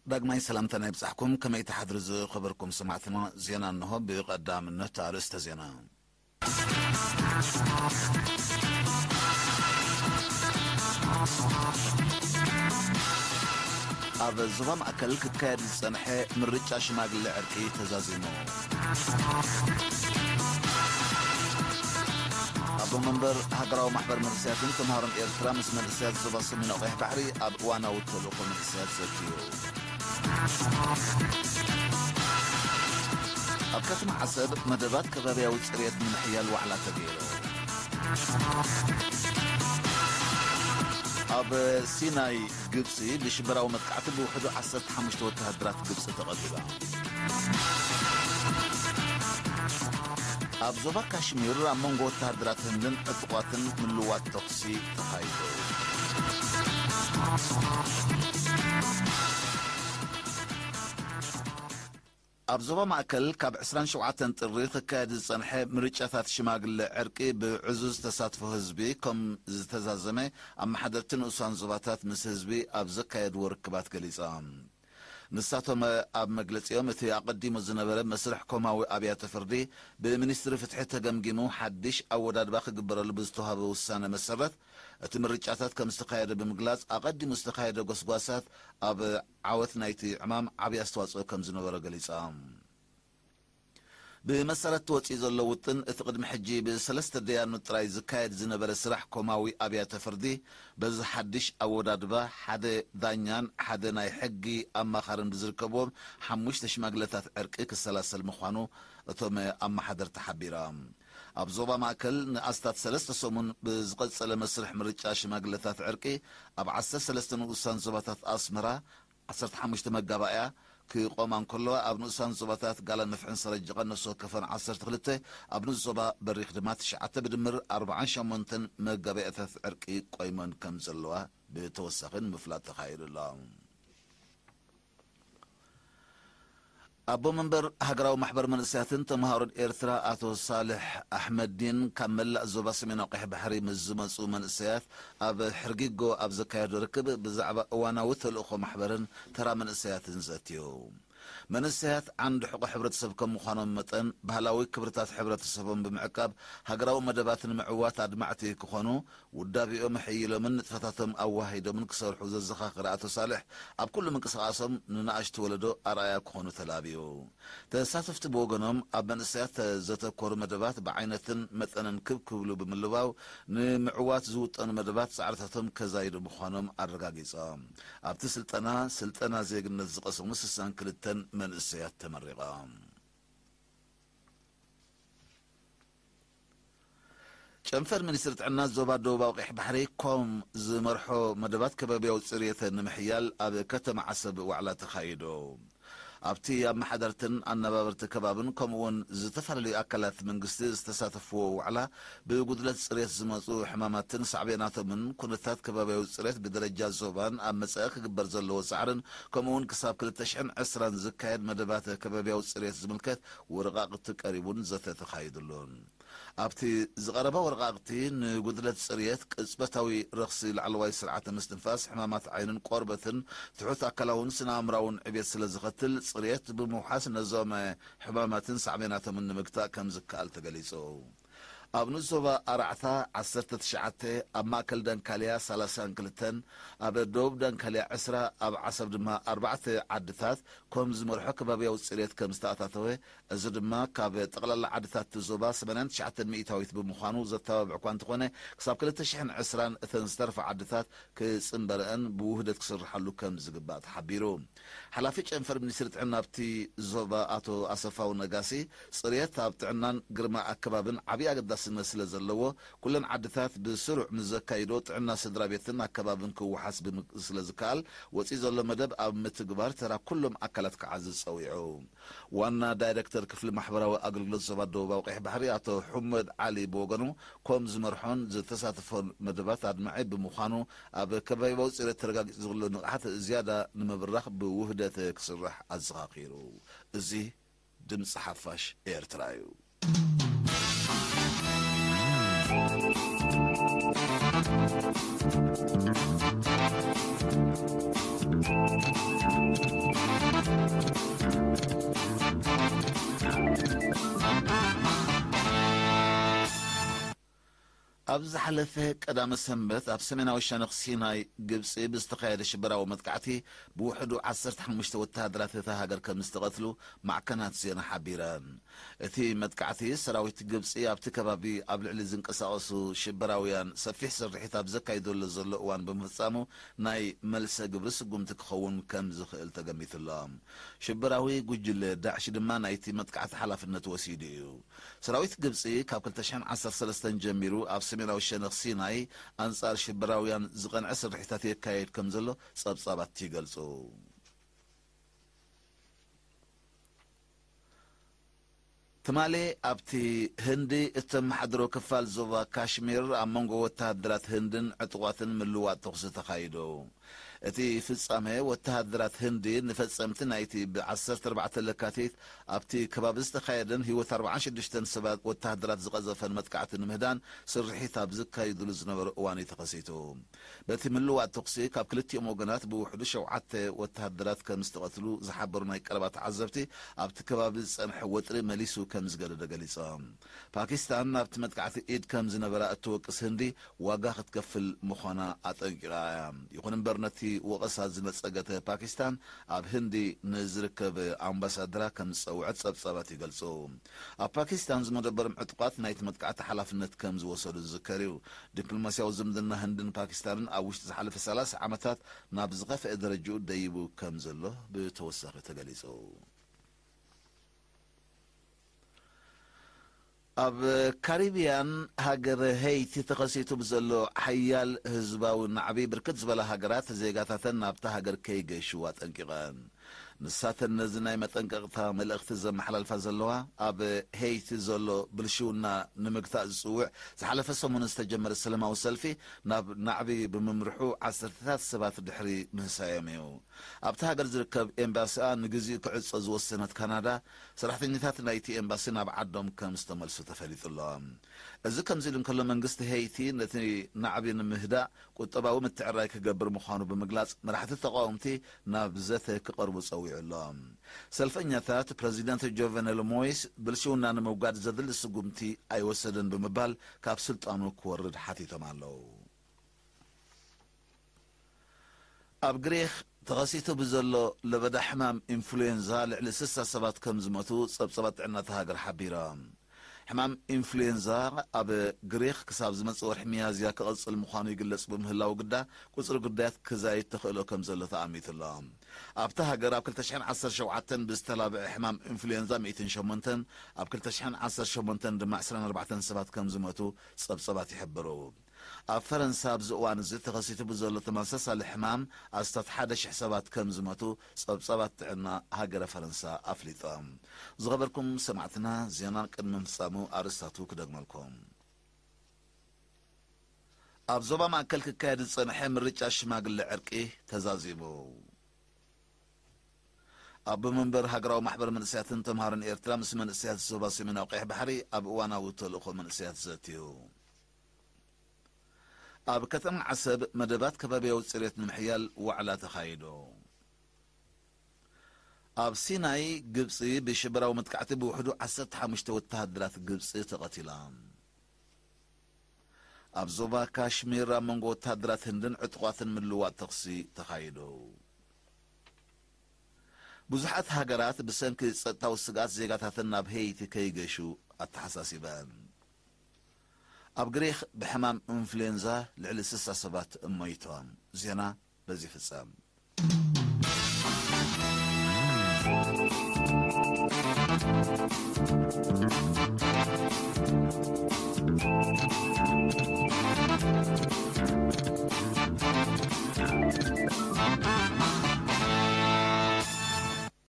ዳግማይ ሰላምታና ይብጻሕኩም። ከመይ ትሓድሩ ዝኸበርኩም ሰማዕትና? ዜና እንሆ። ብቐዳምነት ኣርእስተ ዜና። ኣብ ዞባ ማእከል ክካየድ ዝጸንሐ ምርጫ ሽማግለ ዕርቂ ተዛዚሙ። ኣቦ መንበር ሃገራዊ ማሕበር መንእሰያትን ተምሃሮን ኤርትራ ምስ መንእሰያት ዞባ ሰሜን ቀይሕ ባሕሪ ኣብ እዋናዊ ተልእኾ መንእሰያት ዘትዩ። ኣብ ከተማ ዓሰብ መደባት ከባብያዊ ጽሬት ንምሕያል ዋዕላ ተገይሩ። ኣብ ሲናይ ግብጺ ብሽበራዊ መጥቃዕቲ ብውሕዱ ዓሰርተ ሓሙሽተ ወተሃደራት ግብጺ ተቐቲሎም። ኣብ ዞባ ካሽሚር ኣብ መንጎ ወተሃደራት ህንድን ዕጡቓትን ምልዋጥ ተኹሲ ተኻይዱ። ኣብ ዞባ ማእከል ካብ ዕስራን ሸውዓተን ጥሪ ክካየድ ዝጸንሐ ምርጫታት ሽማግለ ዕርቂ ብዕዙዝ ተሳትፎ ህዝቢ ከም ዝተዛዘመ ኣመሓደርቲ ንኡሳን ዞባታት ምስ ህዝቢ ኣብ ዘካየድዎ ርክባት ገሊጾም። ንሳቶም ኣብ መግለጺኦም፣ እቲ ኣቐዲሙ ዝነበረ መስርሕ ኮማዊ ኣብያተ ፍርዲ ብሚኒስትሪ ፍትሒ ተገምጊሙ ሓድሽ ኣወዳድባ ክግበረሉ ብዝተዋህበ ውሳነ መሰረት፣ እቲ ምርጫታት ከም ዝተኻየደ ብምግላጽ፣ ኣቐዲሙ ዝተኻየደ ጎስጓሳት ኣብ ዓወት ናይቲ ዕማም ዓቢ ኣስተዋጽኦ ከም ዝነበሮ ገሊጾም። ብመሰረት ወጺኡ ዘሎ ውጥን፣ እቲ ቅድሚ ሕጂ ብሰለስተ ደያኑ ጥራይ ዝካየድ ዝነበረ ስራሕ ኮማዊ ኣብያተ ፍርዲ፣ በዚ ሓድሽ ኣወዳድባ ሓደ ዳኛን ሓደ ናይ ሕጊ ኣማኻርን ብዝርከብዎም ሓሙሽተ ሽማግለታት ዕርቂ ክሰላሰል ምዃኑ እቶም ኣመሓደርቲ ሓቢሮም። ኣብ ዞባ ማእከል ንኣስታት ሰለስተ ሰሙን ብዝቐጸለ መስርሕ ምርጫ ሽማግለታት ዕርቂ፣ ኣብ ዓሰርተ ሰለስተ ንኡሳን ዞባታት ኣስመራ፣ ዓሰርተ ሓሙሽተ መጋባእያ ክቖማ እንከለዋ፣ ኣብ ንኡሳን ዞባታት ጋላ ንፍዕን ሰረጅቐን ነፍሲ ወከፈን ዓሰርተ ክልተ፣ ኣብ ንኡስ ዞባ በሪኽ ድማ ትሽዓተ፣ ብድምር ኣርባዓን ሸሞንተን መጋባእያታት ዕርቂ ቆይመን ከም ዘለዋ ብተወሳኺ ንምፍላጥ ተኻኢሉ ኣሎ። ኣቦ መንበር ሃገራዊ ማሕበር መንእሰያትን ተምሃሮን ኤርትራ ኣቶ ሳልሕ ኣሕመዲን፣ ካብ መላእ ዞባ ሰሜናዊ ቀይሕ ባሕሪ ምስ ዝመጹ መንእሰያት ኣብ ሕርጊጎ ኣብ ዘካየዶ ርክብ፣ ብዛዕባ እዋናዊ ተልእኾ ማሕበርን ተራ መንእሰያትን ዘትዩ። መንእሰያት ዓንዲ ሕቖ ሕብረተሰብ ከም ምዃኖም መጠን፣ ባህላዊ ክብርታት ሕብረተሰቦም ብምዕቃብ፣ ሃገራዊ መደባት ንምዕዋት ኣድማዕቲ ክኾኑ፣ ውዳቤኦም ኣሐይሎምን ንጥፈታቶም ኣዋሂዶምን ክሰርሑ ዘዘኻኸረ ኣቶ ሳልሕ፣ ኣብ ኩሉ ምንቅስቓሶም ንንኣሽቱ ወለዶ ኣርኣያ ክኾኑ ተላብዩ። ተሳተፍቲ ብወገኖም፣ ኣብ መንእሰያት ዘተኮሩ መደባት ብዓይነትን መጠንን ክብ ክብሉ ብምልባው፣ ንምዕዋት ዝውጠኑ መደባት ጻዕርታቶም ከዛይዱ ምዃኖም ኣረጋጊጾም። ኣብቲ ስልጠና፣ ስልጠና ዜግነት ዝቐሰሙ ስሳን ክልተን መንእሰያት ተመሪቖም። ጨንፈር ሚኒስትሪ ጥዕና ዞባ ደቡባዊ ቀይሕ ባሕሪ፣ ኮም ዝመርሖ መደባት ከባቢያዊ ጽሬት ንምሕያል ኣብ ከተማ ዓሰብ ዋዕላ ተኻይዱ። ኣብቲ ኣመሓደርትን ኣነባበርቲ ከባብን ከምኡውን ዝተፈላለዩ ኣካላት መንግስቲ ዝተሳተፍዎ ዋዕላ፣ ብጉድለት ጽሬት ዝመጹ ሕማማትን ሳዕቤናቶምን፣ ኩነታት ከባቢያዊ ጽሬት ብደረጃ ዞባን ኣብ መጻኢ ክግበር ዘለዎ ጻዕርን፣ ከምኡውን ክሳብ ክልተ ሽሕን ዕስራን ዝካየድ መደባት ከባቢያዊ ጽሬት ዝምልከት ወረቓቕቲ ቀሪቡን ዘተ ተኻይዱሉን። ኣብቲ ዝቐረበ ወረቓቕቲ፣ ንጉድለት ጽሬት ቅጽበታዊ ረኽሲ ላዕለዋይ ስርዓተ ምስትንፋስ፣ ሕማማት ዓይንን ቆርበትን፣ ትሑት ኣካላውን ስነ-ኣእምራውን ዕቤት ስለ ዝኸትል፣ ጽሬት ብምውሓስ ነዞም ሕማማትን ሳዕቤናቶምን ንምግታእ ከም ዝከኣል ተገሊጹ። ኣብ ንኡስ ዞባ ኣርባዕተ፣ ዓሰርተ ትሽዓተ፣ ኣብ ማእከል ደንካልያ ሰላሳን ክልተን፣ ኣብ ደቡብ ደንካልያ ዕስራ፣ ኣብ ዓሰብ ድማ ኣርባዕተ ዓድታት ኮም ዝመርሖ ከባቢያዊ ጽሬት ከም ዝተኣታተወ፣ እዚ ድማ ካብ ጠቕላላ ዓድታት እቲ ዞባ ሰማንያን ትሽዓተን ሚእታዊት ብምዃኑ ዘተባብዕ እኳ እንተኾነ፣ ክሳብ ክልተ ሽሕን ዕስራን እተን ዝተርፋ ዓድታት ክጽንበረአን ብውህደት ክስርሓሉ ከም ዝግባእ ተሓቢሩ። ሓላፊ ጨንፈር ሚኒስትሪ ጥዕና ኣብቲ ዞባ ኣቶ ኣሰፋው ነጋሲ፣ ጽሬት ኣብ ጥዕናን ግርማ ኣከባብን ዓብዪ ኣገዳስነት ስለ ዘለዎ፣ ኩለን ዓድታት ብስሩዕ ምስ ዘካይዶ ጥዕና ስድራ ቤትን ኣከባብን ክወሓስ ብም-፣ ስለ ዝከኣል፣ ወጺኡ ዘሎ መደብ ኣብ ምትግባር ተራ ኩሎም ኣካላት ክዓዝዝ ጸዊዑ። ዋና ዳይሬክተር ክፍሊ ማሕበራዊ ኣገልግሎት ዞባ ደቡባዊ ቀይሕ ባሕሪ ኣቶ ሑመድ ዓሊ ብወገኑ፣ ኮም ዝመርሖን ዝተሳተፎን መደባት ኣድማዒ ብምዃኑ፣ ኣብ ከባቢያዊ ጽሬት ተረጋጊጹ ዘሎ ንቕሓት ዝያዳ ንምብራኽ ብውህደት ክስራሕ ኣዘኻኺሩ። እዚ ድምጺ ሓፋሽ ኤርትራ እዩ። ኣብ ዝሓለፈ ቀዳመ ሰንበት ኣብ ሰሜናዊ ሸነኽ ሲናይ ግብጺ ብዝተኻየደ ሽበራዊ መጥቃዕቲ ብውሕዱ ዓሰርተ ሓሙሽተ ወተሃደራት እታ ሃገር ከም ዝተቐትሉ ማዕከናት ዜና ሓቢረን። እቲ መጥቃዕቲ ሰራዊት ግብጺ ኣብቲ ከባቢ ኣብ ልዕሊ ዝንቀሳቐሱ ሽበራውያን ሰፊሕ ስርሒት ኣብ ዘካይደሉ ዘሎ እዋን ብምፍጻሙ ናይ መልሰ ግብሪ ስጉምቲ ክኸውን ከም ዝኽእል ተገሚቱ ኣሎ። ሽበራዊ ጉጅለ ዳዕሽ ድማ ናይቲ መጥቃዕቲ ሓላፍነት ወሲዱ እዩ። ሰራዊት ግብጺ ካብ ክልተ ሽሕን ዓሰርተ ሰለስተን ጀሚሩ ኣብ ሰሜናዊ ሸነኽ ሲናይ ኣንጻር ሽበራውያን ዝቐንዐ ስርሒታት የካየድ ከም ዘሎ ጸብጻባት ይገልጹ። ትማሊ ኣብቲ ህንዲ እተመሓድሮ ክፋል ዞባ ካሽሚር ኣብ መንጎ ወተሃደራት ህንድን ዕጡቓትን ምልዋጥ ተኹሲ ተኻይዱ። እቲ ፍጻመ ወተሃደራት ህንዲ ንፈጸምቲ ናይቲ ብ ዓሰርተ ኣርባዕተ ለካቲት ኣብቲ ከባቢ ዝተኻየደን ህይወት ኣርባዓን ሽዱሽተን ሰባት ወተሃደራት ዝቐዘፈን መጥቃዕቲ ንምህዳን ስርሒት ኣብ ዝካይድሉ ዝነበረ እዋን እዩ ተኸሲቱ። በቲ ምልዋጥ ተኹሲ ካብ ክልቲኦም ወገናት ብውሕዱ ሸውዓተ ወተሃደራት ከም ዝተቐትሉ ዝሓበሩ ናይ ቀረባ ተዓዘብቲ፣ ኣብቲ ከባቢ ዝጸንሐ ወጥሪ መሊሱ ከም ዝገደደ ገሊጾም። ፓኪስታን ናብቲ መጥቃዕቲ ኢድ ከም ዝነበራ እትወቅስ ህንዲ ዋጋ ክትከፍል ምዃና ኣጠንቂቓ እያ። ይኹን እምበር ነቲ ወቐሳ ዝነጸገተ ፓኪስታን ኣብ ህንዲ ንዝርከብ ኣምባሳደራ ከም ዝጸውዐት ጸብጻባት ይገልጹ። ኣብ ፓኪስታን ዝመደበሮም ዕጡቓት ናይቲ መጥቃዕቲ ሓላፍነት ከም ዝወሰዱ ዝዝከር እዩ። ዲፕሎማስያዊ ዝምድና ህንድን ፓኪስታንን ኣብ ውሽጢ ዝሓለፈ ሰላሳ ዓመታት ናብ ዝኸፍአ ደረጃኡ ደይቡ ከም ዘሎ ብተወሳኺ ተገሊጹ። ኣብ ካሪብያን ሃገር ሄይቲ ተኸሲቱ ብዘሎ ሓያል ህዝባዊ ናዕቢ፣ ብርክት ዝበላ ሃገራት ዜጋታተን ናብታ ሃገር ከይገሹ ኣጠንቂቐን። ንሳተን ነዚ ናይ መጠንቀቕታ መልእኽቲ ዘመሓላልፋ ዘለዋ፣ ኣብ ሄይቲ ዘሎ ብልሽውና ንምግታእ ዝጽውዕ ዝሓለፈ ሰሙን ዝተጀመረ ሰላማዊ ሰልፊ ናብ ናዕቢ ብምምርሑ ዓሰርተታት ሰባት ድሕሪ ምህሳዮም እዩ። ኣብታ ሃገር ዝርከብ ኤምባሲኣ ንግዜኡ ክዕጾ ዝወሰነት ካናዳ፣ ሰራሕተኛታት ናይቲ ኤምባሲ ናብ ዓዶም ከም ዝተመልሱ ተፈሊጡ ኣሎ። እዚ ከምዚ ኢሉ እንከሎ፣ መንግስቲ ሄይቲ ነቲ ናዕቢ ንምህዳእ ቁጠባዊ ምትዕራይ ክገብር ምዃኑ ብምግላጽ፣ መራሕቲ ተቃወምቲ ናብ ዘተ ክቐርቡ ጸዊዑ ኣሎ። ሰልፈኛታት፣ ፕረዚደንት ጆቨነል ሞይስ ብልሽውና ንምውጋድ ዘድሊ ስጉምቲ ኣይወሰደን ብምባል ካብ ስልጣኑ ክወርድ ሓቲቶም ኣለዉ። ኣብ ግሪኽ ተኸሲቱ ብዘሎ ለበዳ ሕማም ኢንፍሉዌንዛ ልዕሊ ስሳ ሰባት ከም ዝሞቱ ጸብጻባት ጥዕና እታ ሃገር ሓቢሮም። ሕማም ኢንፍሉዌንዛ ኣብ ግሪኽ ክሳብ ዝመጽእ ወርሒ ሚያዝያ ክቕጽል ምዃኑ ይግለጽ ብምህላው ግዳ፣ ቁጽሪ ግዳያት ክዛይድ ተኽእሎ ከም ዘሎ ተኣሚቱ ኣሎ። ኣብታ ሃገር ኣብ ክልተ ሽሕን ዓሰርተ ሸውዓተን ብዝተላብዐ ሕማም ኢንፍሉዌንዛ ሚእትን ሸሞንተን፣ ኣብ ክልተ ሽሕን ዓሰርተ ሸሞንተን ድማ ዕስራን ኣርባዕተን ሰባት ከም ዝሞቱ ጸብጻባት ይሕብሩ። ኣብ ፈረንሳ ኣብዚ እዋን እዚ ተኸሲቱ ብዘሎ ተመሳሳሊ ሕማም ኣስታት ሓደ ሽሕ ሰባት ከም ዝሞቱ ጸብጻባት ጥዕና ሃገረ ፈረንሳ ኣፍሊጦም። ዝኸበርኩም ሰማዕትና፣ ዜና ቅድሚ ምፍጻሙ ኣርእስታቱ ክደግመልኩም። ኣብ ዞባ ማእከል ክካየድ ዝጸንሐ ምርጫ ሽማግለ ዕርቂ ተዛዚሙ። ኣቦ መንበር ሃገራዊ ማሕበር መንእሰያትን ተምሃሮን ኤርትራ ምስ መንእሰያት ዞባ ሰሜናዊ ቀይሕ ባሕሪ ኣብ እዋናዊ ተልእኾ መንእሰያት ዘትዩ። ኣብ ከተማ ዓሰብ መደባት ከባብያዊ ጽሬት ንምሕያል ዋዕላ ተኻይዱ። ኣብ ሲናይ ግብጺ ብሽበራዊ መጥቃዕቲ ብውሕዱ ዓሰርተ ሓሙሽተ ወተሃደራት ግብጺ ተቐቲሎም። ኣብ ዞባ ካሽሚር ኣብ መንጎ ወተሃደራት ህንድን ዕጡቓትን ምልውዋጥ ተኹሲ ተኻይዱ። ብዙሓት ሃገራት ብሰንኪ ጸጥታዊ ስግኣት ዜጋታተን ናብ ሄይቲ ከይገሹ ኣተሓሳሲበን። ኣብ ግሪኽ ብሕማም ኢንፍሉዌንዛ ልዕሊ ስሳ ሰባት ሞይቶም። ዜና በዚ ይፍጸም።